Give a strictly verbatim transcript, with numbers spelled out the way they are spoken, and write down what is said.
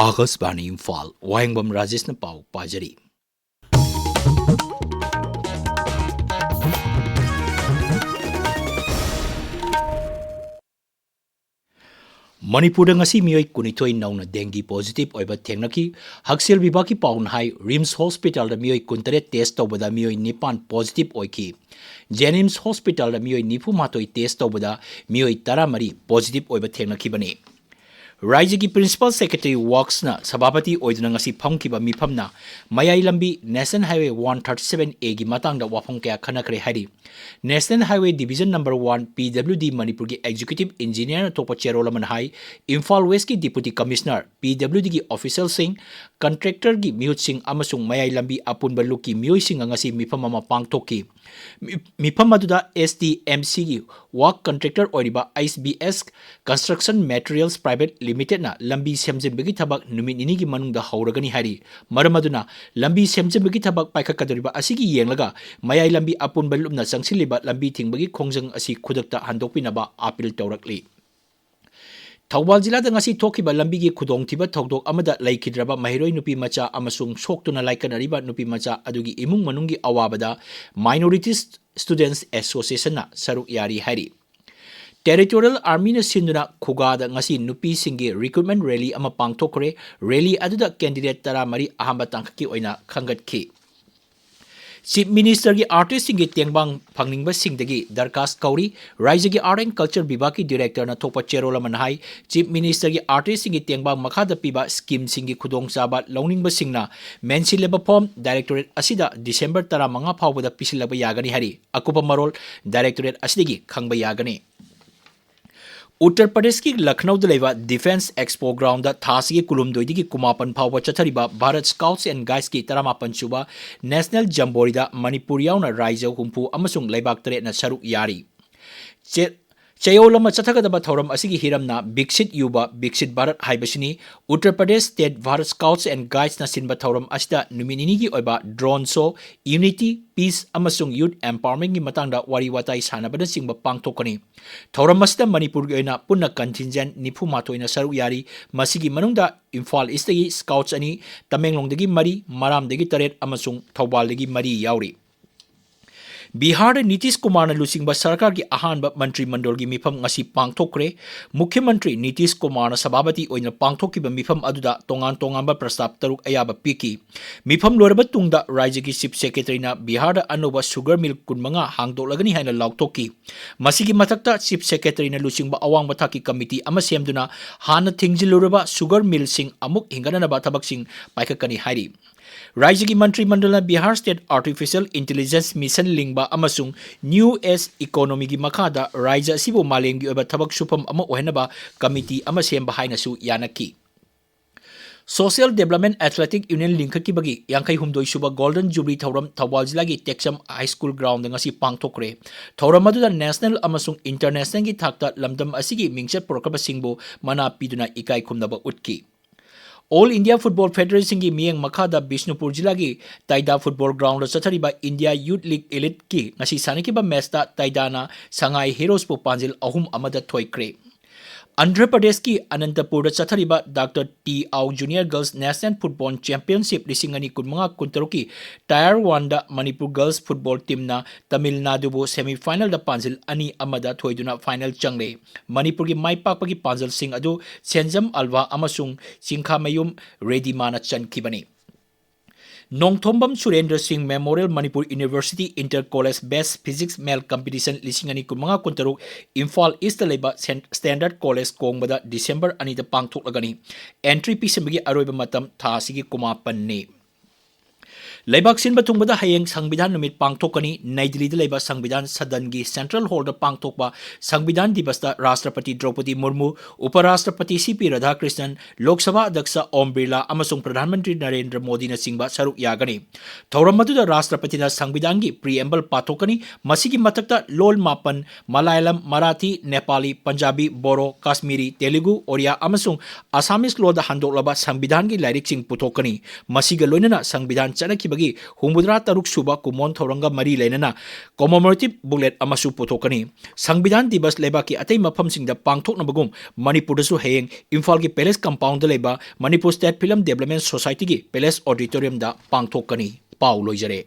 ꯑꯥꯀꯥꯁꯕꯥꯅꯤ ꯏꯝꯐꯥꯜ, ꯋꯥꯍꯦꯡꯕꯝ ꯔꯥꯖꯦꯁꯅ ꯄꯥꯎ ꯄꯥꯖꯔꯤ꯫ ꯃꯅꯤꯄꯨꯔꯗ ꯉꯁꯤ ꯃꯤꯑꯣꯏ ꯀꯨꯟꯅꯤꯊꯣꯏ ꯅꯧꯅ dengue positive ꯑꯣꯏꯕ ꯊꯦꯡꯅꯈꯤ꯫ ꯍꯛꯁꯦꯜ ꯕꯤꯚꯥꯒꯀꯤ ꯄꯥꯎꯅ ꯍꯥꯏ, ꯔꯤꯝꯁ ꯍꯣꯁꯄꯤꯇꯥꯜꯗ ꯃꯤꯑꯣꯏ ꯀꯨꯟꯇꯔꯦꯠ test ꯇꯧꯕꯗ ꯃꯤꯑꯣꯏ ꯅꯤꯄꯥꯟ positive ꯑꯣꯏꯈꯤ꯫ ꯖꯦꯅꯤꯝꯁ ꯍꯣꯁꯄꯤꯇꯥꯜꯗ ꯃꯤꯑꯣꯏ ꯅꯤꯐꯨ ꯃꯥꯊꯣꯏ test ꯇꯧꯕꯗ ꯃꯤꯑꯣꯏ ꯇꯔꯥꯃꯔꯤ positive ꯑꯣꯏꯕ ꯊꯦꯡꯅꯈꯤꯕꯅꯤ꯫ ꯔꯥꯏꯖ꯭ꯌꯒꯤ Principal Secretary Worksꯅ ꯁꯚꯥꯄꯇꯤ ꯑꯣꯏꯗꯨꯅ ꯉꯁꯤ ꯐꯝꯈꯤꯕ ꯃꯤꯐꯝꯅ ꯃꯌꯥꯏ ꯂꯝꯕꯤ National Highway one thirty seven Aꯒꯤ ꯃꯇꯥꯡꯗ ꯋꯥꯐꯝ ꯀꯌꯥ ꯈꯟꯅꯈ꯭ꯔꯦ ꯍꯥꯏꯔꯤ꯫ National Highway Division number one, P W D, ꯃꯅꯤꯄꯨꯔꯒꯤ Executive Engineerꯅ ꯊꯣꯛꯄ ꯆꯦꯔꯣꯜ ꯑꯃꯅ ꯍꯥꯏ, Imphal Westꯀꯤ Deputy Commissioner, P W Dꯒꯤ officialꯁꯤꯡ, contractorꯒꯤ ꯃꯤꯍꯨꯠꯁꯤꯡ ꯑꯃꯁꯨꯡ ꯃꯌꯥꯏ ꯂꯝꯕꯤ ꯑꯄꯨꯟꯕ ꯂꯨꯞꯀꯤ ꯃꯤꯑꯣꯏꯁꯤꯡꯒ ꯉꯁꯤ ꯃꯤꯐꯝ ꯑꯃ ꯄꯥꯡꯊꯣꯛꯈꯤ꯫ ꯃꯤ-, ꯃꯤꯐꯝ ꯑꯗꯨꯗ S T M Cꯒꯤ work contractor ꯑꯣꯏꯔꯤꯕ H B S Construction Materials Private Limitedꯅ ꯂꯝꯕꯤ ꯁꯦꯝꯖꯤꯟꯕꯒꯤ ꯊꯕꯛ ꯅꯨꯃꯤꯠ ꯅꯤꯅꯤꯒꯤ ꯃꯅꯨꯡꯗ ꯍꯧꯔꯒꯅꯤ ꯍꯥꯏꯔꯤ꯫ ꯃꯔꯝ ꯑꯗꯨꯅ ꯂꯝꯕꯤ ꯁꯦꯝꯖꯤꯟꯕꯒꯤ ꯊꯕꯛ ꯄꯥꯏꯈꯠꯀꯗꯧꯔꯤꯕ ꯑꯁꯤꯒꯤ ꯌꯦꯡꯂꯒ ꯃꯌꯥꯏ ꯂꯝꯕꯤ ꯑꯄꯨꯟꯕ ꯂꯨꯞꯅ ꯆꯪꯁꯤꯜꯂꯤꯕ ꯂꯝꯕꯤ ꯊꯤꯡꯕꯒꯤ ꯈꯣꯡꯖꯪ ꯑꯁꯤ ꯈꯨꯗꯛꯇ ꯍꯟꯗꯣꯛꯄꯤꯅꯕ appeal ꯇꯧꯔꯛꯂꯤ꯫ ꯊꯧꯕꯥꯜ ꯖꯤꯂꯥꯗ ꯉꯁꯤ ꯊꯣꯛꯈꯤꯕ ꯂꯝꯕꯤꯒꯤ ꯈꯨꯗꯣꯡꯊꯤꯕ ꯊꯧꯗꯣꯛ ꯑꯃꯗ ꯂꯩꯈꯤꯗ꯭ꯔꯕ ꯃꯍꯩꯔꯣꯏ ꯅꯨꯄꯤ ꯃꯆꯥ ꯑꯃꯁꯨꯡ ꯁꯣꯛꯇꯨꯅ ꯂꯥꯏꯀꯠꯅꯔꯤꯕ ꯅꯨꯄꯤ ꯃꯆꯥ ꯑꯗꯨꯒꯤ ꯏꯃꯨꯡ ꯃꯅꯨꯡꯒꯤ ꯑꯋꯥꯕꯗ Minorities Students Associationꯅ ꯁꯔꯨꯛ ꯌꯥꯔꯤ ꯍꯥꯏꯔꯤ꯫ Territorial Armyꯅ ꯁꯤꯟꯗꯨꯅ ꯈꯨꯒꯥꯗ ꯉꯁꯤ ꯅꯨꯄꯤꯁꯤꯡꯒꯤ recruitment rally ꯑꯃ ꯄꯥꯡꯊꯣꯛꯈ꯭ꯔꯦ꯫ Rally ꯑꯗꯨꯗ candidate ꯇꯔꯥꯃꯔꯤ ꯑꯍꯥꯟꯕ ꯇꯥꯡꯀꯛꯀꯤ ꯑꯣꯏꯅ ꯈꯟꯒꯠꯈꯤ꯫ Chief Ministerꯒꯤ artistꯁꯤꯡꯒꯤ ꯇꯦꯡꯕꯥꯡ ꯐꯪꯅꯤꯡꯕꯁꯤꯡꯗꯒꯤ ꯗꯔꯈꯥꯁ ꯀꯧꯔꯤ꯫ ꯔꯥꯏꯖ꯭ꯌꯒꯤ Art and Culture ꯕꯤꯚꯥꯒꯀꯤ directorꯅ ꯊꯣꯛꯄ ꯆꯦꯔꯣꯜ ꯑꯃꯅ ꯍꯥꯏ, Chief Ministerꯒꯤ artistꯁꯤꯡꯒꯤ ꯇꯦꯡꯕꯥꯡ ꯃꯈꯥꯗ ꯄꯤꯕ schemeꯁꯤꯡꯒꯤ ꯈꯨꯗꯣꯡꯆꯥꯕ ꯂꯧꯅꯤꯡꯕꯁꯤꯡꯅ ꯃꯦꯟꯁꯤꯜꯂꯕ form directorate ꯑꯁꯤꯗ December ꯇꯔꯥꯃꯉꯥ ꯐꯥꯎꯕꯗ ꯄꯤꯁꯤꯜꯂꯛꯄ ꯌꯥꯒꯅꯤ ꯍꯥꯏꯔꯤ꯫ ꯑꯀꯨꯞꯄ ꯃꯔꯣꯜ directorate ꯑꯁꯤꯗꯒꯤ ꯈꯪꯕ ꯌꯥꯒꯅꯤ꯫ ꯎꯠꯇꯔ ꯄ꯭ꯔꯗꯦꯁꯀꯤ ꯂꯈꯅꯧꯗ ꯂꯩꯕ Defence Expo Groundꯗ ꯊꯥꯁꯤꯒꯤ ꯀꯨꯟꯍꯨꯝꯗꯣꯏꯗꯒꯤ ꯀꯨꯟꯃꯥꯄꯟ ꯐꯥꯎꯕ ꯆꯠꯊꯔꯤꯕ Bharat Scouts and Guidesꯀꯤ ꯇꯔꯥꯃꯥꯄꯟ ꯁꯨꯕ National Jamboreeꯗ ꯃꯅꯤꯄꯨꯔ ꯌꯥꯎꯅ ꯔꯥꯏꯖ꯭ꯌ ꯍꯨꯝꯐꯨ ꯑꯃꯁꯨꯡ ꯂꯩꯕꯥꯛ ꯇꯔꯦꯠꯅ ꯁꯔꯨꯛ ꯌꯥꯔꯤ꯫ ꯆꯦ-, ꯆꯌꯣꯜ ꯑꯃ ꯆꯠꯊꯒꯗꯕ ꯊꯧꯔꯝ ꯑꯁꯤꯒꯤ ꯍꯤꯔꯝꯅ ꯕꯤꯛꯁꯤꯠ ꯌꯨꯕ ꯕꯤꯛꯁꯤꯠ ꯚꯥꯔꯠ ꯍꯥꯏꯕꯁꯤꯅꯤ꯫ ꯎꯠꯇꯔ ꯄ꯭ꯔꯗꯦꯁ ꯁ꯭ꯇꯦꯠ ꯚꯥꯔꯠ ꯁ꯭ꯀꯥꯎꯠꯁ ꯑꯦꯟ ꯒꯥꯏꯗꯁꯅ ꯁꯤꯟꯕ ꯊꯧꯔꯝ ꯑꯁꯤꯗ ꯅꯨꯃꯤꯠ ꯅꯤꯅꯤꯒꯤ ꯑꯣꯏꯕ ꯗ꯭ꯔꯣꯟ ꯁꯣ, ꯌꯨꯅꯤꯇꯤ, ꯄꯤꯁ ꯑꯃꯁꯨꯡ ꯌꯨꯠ ꯑꯦꯝꯄꯥꯋꯔꯃꯦꯟꯒꯤ ꯃꯇꯥꯡꯗ ꯋꯥꯔꯤ ꯋꯥꯇꯥꯏ ꯁꯥꯟꯅꯕꯅꯆꯤꯡꯕ ꯄꯥꯡꯊꯣꯛꯀꯅꯤ꯫ ꯊꯧꯔꯝ ꯑꯁꯤꯗ ꯃꯅꯤꯄꯨꯔꯒꯤ ꯑꯣꯏꯅ ꯄꯨꯟꯅ ꯀꯟꯇꯤꯟꯖꯦꯟ ꯅꯤꯐꯨ ꯃꯥꯊꯣꯏꯅ ꯁꯔꯨꯛ ꯌꯥꯔꯤ꯫ ꯃꯁꯤꯒꯤ ꯃꯅꯨꯡꯗ ꯏꯝꯐꯥꯜ ꯏꯁꯇꯒꯤ ꯁ꯭ꯀꯥꯎꯠꯁ ꯑꯅꯤ, ꯇꯃꯦꯡꯂꯣꯡꯗꯒꯤ ꯃꯔꯤ, ꯃꯔꯥꯝꯗꯒꯤ ꯇꯔꯦꯠ ꯑꯃꯁꯨꯡ ꯊꯧꯕꯥꯜꯗꯒꯤ ꯃꯔꯤ ꯌꯥꯎꯔꯤ꯫ ꯕꯤꯍꯥꯔꯗ ꯅꯤꯇꯤꯁ ꯀꯨꯃꯥꯔꯅ ꯂꯨꯆꯤꯡꯕ ꯁꯔꯀꯥꯔꯒꯤ ꯑꯍꯥꯟꯕ ꯃꯟꯇ꯭ꯔꯤ ꯃꯟꯗꯜꯒꯤ ꯃꯤꯐꯝ ꯉꯁꯤ ꯄꯥꯡꯊꯣꯛꯈ꯭ꯔꯦ꯫ ꯃꯨꯈ꯭ꯌ ꯃꯟꯇ꯭ꯔꯤ ꯅꯤꯇꯤꯁ ꯀꯨꯃꯥꯔꯅ ꯁꯚꯥꯄꯇꯤ ꯑꯣꯏꯅ ꯄꯥꯡꯊꯣꯛꯈꯤꯕ ꯃꯤꯐꯝ ꯑꯗꯨꯗ ꯇꯣꯉꯥꯟ ꯇꯣꯉꯥꯟꯕ ꯄ꯭ꯔꯁꯇꯥꯕ ꯇꯔꯨꯛ ꯑꯌꯥꯕ ꯄꯤꯈꯤ꯫ ꯃꯤꯐꯝ ꯂꯣꯏꯔꯕ ꯇꯨꯡꯗ ꯔꯥꯖ꯭ꯌꯒꯤ ꯆꯤꯐ ꯁꯦꯀ꯭ꯔꯦꯇꯔꯤꯅ ꯕꯤꯍꯥꯔꯗ ꯑꯅꯧꯕ ꯁꯨꯒꯔ ꯃꯤꯜ ꯀꯨꯟꯃꯉꯥ ꯍꯥꯡꯗꯣꯛꯂꯒꯅꯤ ꯍꯥꯏꯅ ꯂꯥꯎꯊꯣꯛꯈꯤ꯫ ꯃꯁꯤꯒꯤ ꯃꯊꯛꯇ ꯆꯤꯐ ꯁꯦꯀ꯭ꯔꯦꯇꯔꯤꯅ ꯂꯨꯆꯤꯡꯕ ꯑꯋꯥꯡꯕ ꯊꯥꯛꯀꯤ ꯀꯃꯤꯇꯤ ꯑꯃ ꯁꯦꯝꯗꯨꯅ ꯍꯥꯟꯅ ꯊꯤꯡꯖꯤꯜꯂꯨꯔꯕ ꯁꯨꯒꯔ ꯃꯤꯜꯁꯤꯡ ꯑꯃꯨꯛ ꯍꯤꯡꯒꯠꯅꯅꯕ ꯊꯕꯛꯁꯤꯡ ꯄꯥꯏꯈꯠꯀꯅꯤ ꯍꯥꯏꯔꯤ꯫ ꯔꯥꯖ꯭ꯌꯒꯤ ꯃꯟꯇ꯭ꯔꯤ ꯃꯟꯗꯜꯅ Bihar state artificial intelligence mission ꯂꯤꯡꯕ ꯑꯃꯁꯨꯡ ꯅ꯭ꯌꯨ ꯑꯦꯖ ꯏꯀꯣꯅꯣꯃꯤꯒꯤ ꯃꯈꯥꯗ ꯔꯥꯖ꯭ꯌ ꯑꯁꯤꯕꯨ ꯃꯥꯂꯦꯝꯒꯤ ꯑꯣꯏꯕ ꯊꯕꯛ ꯁꯨꯐꯝ ꯑꯃ ꯑꯣꯏꯍꯟꯅꯕ ꯀꯃꯤꯇꯤ ꯑꯃ ꯁꯦꯝꯕ ꯍꯥꯏꯅꯁꯨ ꯌꯥꯅꯈꯤ꯫ ꯁꯣꯁꯤꯌꯦꯜ ꯗꯦꯕꯂꯞꯃꯦꯟ ꯑꯦꯊꯂꯦꯇꯤꯛ ꯌꯨꯅꯤꯌꯟ ꯂꯤꯡꯈꯠꯈꯤꯕꯒꯤ ꯌꯥꯡꯈꯩ ꯍꯨꯝꯗꯣꯏ ꯁꯨꯕ ꯒꯣꯜꯗꯟ ꯖꯨꯕꯂꯤ ꯊꯧꯔꯝ ꯊꯧꯕꯥꯜ ꯖꯤꯂꯥꯒꯤ ꯇꯦꯛꯆꯝ ꯍꯥꯏ ꯁ꯭ꯀꯨꯜ ꯒ꯭ꯔꯥꯎꯟꯗ ꯉꯁꯤ ꯄꯥꯡꯊꯣꯛꯈ꯭ꯔꯦ꯫ ꯊꯧꯔꯝ ꯑꯗꯨꯗ ꯅꯦꯁꯅꯦꯜ ꯑꯃꯁꯨꯡ ꯏꯟꯇꯔꯅꯦꯁꯅꯦꯜꯒꯤ ꯊꯥꯛꯇ ꯂꯝꯗꯝ ꯑꯁꯤꯒꯤ ꯃꯤꯡꯆꯠ ꯄꯨꯔꯛꯈ꯭ꯔꯕꯁꯤꯡꯕꯨ ꯃꯅꯥ ꯄꯤꯗꯨꯅ ꯏꯀꯥꯏ ꯈꯨꯝꯅꯕ ꯎꯠꯈꯤ꯫ ꯑꯣꯜ ꯏꯟꯗꯤꯌꯥ ꯐꯨꯠꯕꯣꯜ ꯐꯦꯗꯔꯦꯁꯟꯒꯤ ꯃꯤꯠꯌꯦꯡ ꯃꯈꯥꯗ ꯕꯤꯁꯅꯨꯄꯨꯔ ꯖꯤꯂꯥꯒꯤ ꯇꯥꯏꯗꯥ ꯐꯨꯠꯕꯣꯜ ꯒ꯭ꯔꯥꯎꯟꯗ ꯆꯠꯊꯔꯤꯕ ꯏꯟꯗꯤꯌꯥ ꯌꯨꯠ ꯂꯤꯒ ꯏꯂꯤꯠꯀꯤ ꯉꯁꯤ ꯁꯥꯟꯅꯈꯤꯕ ꯃꯦꯆꯇ ꯇꯥꯏꯗꯥꯅ ꯁꯉꯥꯏ ꯍꯤꯔꯣꯁꯄꯨ ꯄꯥꯟꯖꯤꯜ ꯑꯍꯨꯝ ꯑꯃꯗ ꯊꯣꯏꯈ꯭ꯔꯦ꯫ ꯑꯟꯙ꯭ꯔ ꯄ꯭ꯔꯗꯦꯁꯀꯤ ꯑꯅꯟꯇꯄꯨꯔꯗ ꯆꯠꯊꯔꯤꯕ doctor T Ao junior girls national football championship ꯂꯤꯁꯤꯡ ꯑꯅꯤ ꯀꯨꯟꯃꯉꯥ ꯀꯨꯟꯇꯔꯨꯛꯀꯤ ꯇꯥꯌꯔ ꯋꯥꯟꯗ ꯃꯅꯤꯄꯨꯔ ꯒꯔꯜꯁ ꯐꯨꯠꯕꯣꯜ ꯇꯤꯝꯅ ꯇꯥꯃꯤꯜ ꯅꯥꯗꯨꯕꯨ ꯁꯦꯃꯤ ꯐꯥꯏꯅꯦꯜꯗ ꯄꯥꯟꯖꯤꯜ ꯑꯅꯤ ꯑꯃꯗ ꯊꯣꯏꯗꯨꯅ ꯐꯥꯏꯅꯦꯜ ꯆꯪꯂꯦ꯫ ꯃꯅꯤꯄꯨꯔꯒꯤ ꯃꯥꯏ ꯄꯥꯛꯄꯒꯤ ꯄꯥꯟꯖꯜꯁꯤꯡ ꯑꯗꯨ ꯁꯦꯟꯖꯝ ꯑꯜꯋꯥ ꯑꯃꯁꯨꯡ ꯆꯤꯡꯈꯥꯃꯌꯨꯝ ꯔꯦꯗꯤꯃꯥꯅ ꯆꯟꯈꯤꯕꯅꯤ꯫ Nongthombam Surendra Singh memorial Manipur university inter college best physique male competition ꯂꯤꯁꯤꯡ ꯑꯅꯤ ꯀꯨꯟꯃꯉꯥ ꯀꯨꯟꯇꯔꯨꯛ ꯏꯝꯐꯥꯜ ꯏꯁꯇ ꯂꯩꯕ ꯁꯦꯟ-, ꯁ꯭ꯇꯦꯟꯗꯔꯗ ꯀꯣꯂꯦꯖ ꯀꯣꯡꯕꯗ ꯗꯤꯁꯦꯝꯕꯔ ꯑꯅꯤꯗ ꯄꯥꯡꯊꯣꯛꯂꯒꯅꯤ꯫ ꯑꯦꯟꯇ꯭ꯔꯤ ꯄꯤꯁꯤꯟꯕꯒꯤ ꯑꯔꯣꯏꯕ ꯃꯇꯝ ꯊꯥ ꯑꯁꯤꯒꯤ ꯀꯨꯟꯃꯥꯄꯟꯅꯤ꯫ ꯂꯩꯕꯥꯛ ꯁꯤꯟꯕ ꯊꯨꯡꯕꯗ ꯍꯌꯦꯡ ꯁꯪꯕꯤꯙꯥꯟ ꯅꯨꯃꯤꯠ ꯄꯥꯡꯊꯣꯛꯀꯅꯤ꯫ ꯅꯩ ꯗꯤꯜꯂꯤꯗ ꯂꯩꯕ ꯁꯪꯕꯤꯙꯥꯟ ꯁꯗꯟꯒꯤ ꯁꯦꯟꯇ꯭ꯔꯦꯜ ꯍꯣꯜꯗ ꯄꯥꯡꯊꯣꯛꯄ ꯁꯪꯕꯤꯙꯥꯟ ꯗꯤꯕꯁꯇ ꯔꯥꯁꯇ꯭ꯔꯄꯇꯤ ꯗ꯭ꯔꯧꯄꯗꯤ ꯃꯨꯔꯃꯨ, ꯎꯄꯔꯥꯁꯇ꯭ꯔꯄꯇꯤ ꯁꯤ ꯄꯤ ꯔꯥꯙꯥꯀ꯭ꯔꯤꯁꯅꯟ, ꯂꯣꯛ ꯁꯚꯥ ꯑꯗ꯭ꯌꯛꯁ ꯑꯣꯝ ꯕꯤꯔꯂꯥ ꯑꯃꯁꯨꯡ ꯄ꯭ꯔꯙꯥꯟ ꯃꯟꯇ꯭ꯔꯤ ꯅꯔꯦꯟꯗ꯭ꯔ ꯃꯣꯗꯤꯅꯆꯤꯡꯕ ꯁꯔꯨꯛ ꯌꯥꯒꯅꯤ꯫ ꯊꯧꯔꯝ ꯑꯗꯨꯗ ꯔꯥꯁꯇ꯭ꯔꯄꯇꯤꯅ ꯁꯪꯕꯤꯙꯥꯟꯒꯤ ꯄ꯭ꯔꯤꯑꯦꯝꯕꯜ ꯄꯥꯊꯣꯛꯀꯅꯤ꯫ ꯃꯁꯤꯒꯤ ꯃꯊꯛꯇ ꯂꯣꯜ ꯃꯥꯄꯟ, ꯃꯂꯥꯌꯥꯂꯝ, ꯃꯔꯥꯊꯤ, ꯅꯦꯄꯥꯂꯤ, ꯄꯟꯖꯥꯕꯤ, ꯕꯣꯔꯣ, ꯀꯥꯁꯃꯤꯔꯤ, ꯇꯦꯂꯨꯒꯨ, ꯑꯣꯔꯤꯌꯥ ꯑꯃꯁꯨꯡ ꯑꯁꯥꯃꯤꯁ ꯂꯣꯜꯗ ꯍꯟꯗꯣꯛꯂꯕ ꯁꯪꯕꯤꯙꯥꯟꯒꯤ ꯂꯥꯏꯔꯤꯛꯁꯤꯡ ꯄꯨꯊꯣꯛꯀꯅꯤ꯫ ꯃꯁꯤꯒ ꯂꯣꯏꯅꯅ ꯁꯪꯕꯤꯙꯥꯟ ꯆꯠꯅꯈꯤꯕꯒꯤ ꯍꯨꯝꯐꯨꯇꯔꯥ ꯇꯔꯨꯛ ꯁꯨꯕ ꯀꯨꯝꯑꯣꯟ ꯊꯧꯔꯝꯒ ꯃꯔꯤ ꯂꯩꯅꯅ commemorative booklet ꯑꯃꯁꯨ ꯄꯨꯊꯣꯛꯀꯅꯤ꯫ ꯁꯪꯕꯤꯙꯥꯟ ꯗꯤꯕꯁ ꯂꯩꯕꯥꯛꯀꯤ ꯑꯇꯩ ꯃꯐꯝꯁꯤꯡꯗ ꯄꯥꯡꯊꯣꯛꯅꯕꯒꯨꯝ ꯃꯅꯤꯄꯨꯔꯗꯁꯨ ꯍꯌꯦꯡ ꯏꯝꯐꯥꯜꯒꯤ ꯄꯦꯂꯦꯁ ꯀꯝꯄꯥꯎꯟꯗ ꯂꯩꯕ ꯃꯅꯤꯄꯨꯔ ꯁ꯭ꯇꯦꯠ ꯐꯤꯂꯝ ꯗꯦꯕꯂꯞꯃꯦꯟ ꯁꯣꯁꯥꯏꯇꯤꯒꯤ ꯄꯦꯂꯦꯁ ꯑꯣꯗꯤꯇꯣꯔꯤꯌꯝꯗ ꯄꯥꯡꯊꯣꯛꯀꯅꯤ꯫ ꯄꯥꯎ ꯂꯣꯏꯖꯔꯦ꯫